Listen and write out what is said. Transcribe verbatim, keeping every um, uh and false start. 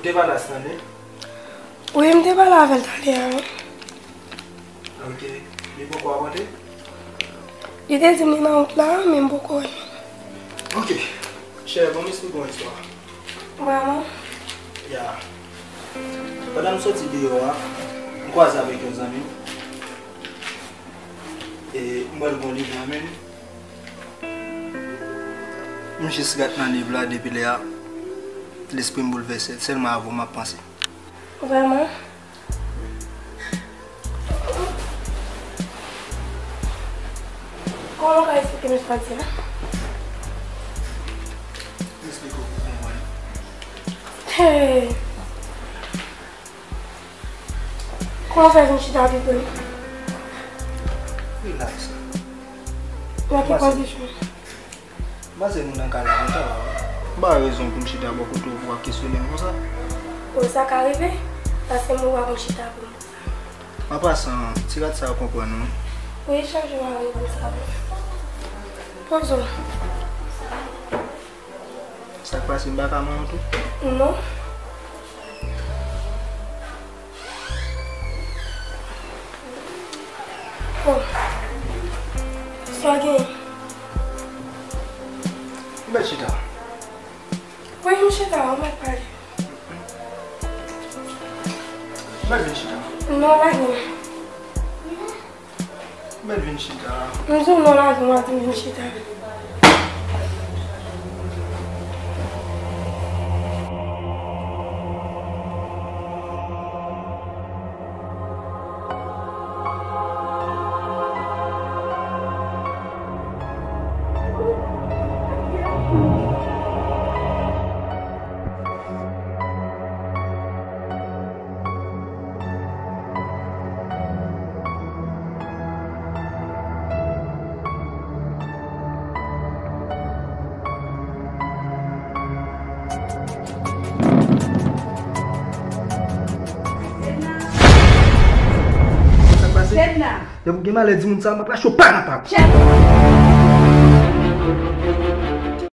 Te pale a Stanley? Wi, m te pale avè l talè a, wi. Ok. Li poko ap rantre? Li te di m li nan wout la, men m poko wè l. Ok. Chè, ban m esplike w yon istwa. Vrèman? Ya. Pandan m soti deyò a, m kwaze avèk yon zanmi m. E m wè l gen yon liv nan men l. M jis gat nan liv la, depi lè a, lespri m boulvèse. Sèlman avè w m ap panse. Vrèman? Kòman w ka esplike m sa w di a? M esplike w pou w konprann. Hey! Kòman w fè vin chita pi pre m? Rilaks. Nan ki kondisyon? M panse nou nan kay la lontan la, wi. M pa wè rezon pou m chita bò kote w pou w ap kesyone m konsa. Bon, sa ka rive, paske m pa konn chita pou m konsa. An pasan, ti rat sa yo konprann ou. Wi, chak jou m ap rive konsa, wi. Poze w. Sa k pase, m pa ka manyen w tou? Non. Oh. Sa w gen? Ou mèt chita. Wi, m chita, ou mèt pale. Ou mèt vin chita. Non, lage m. Ou mèt vin chita. M di w non, lage m, w ap di m vin chita. Sa k pase? Depi w gen malè di moun sa, m ap rache w pa nan pa.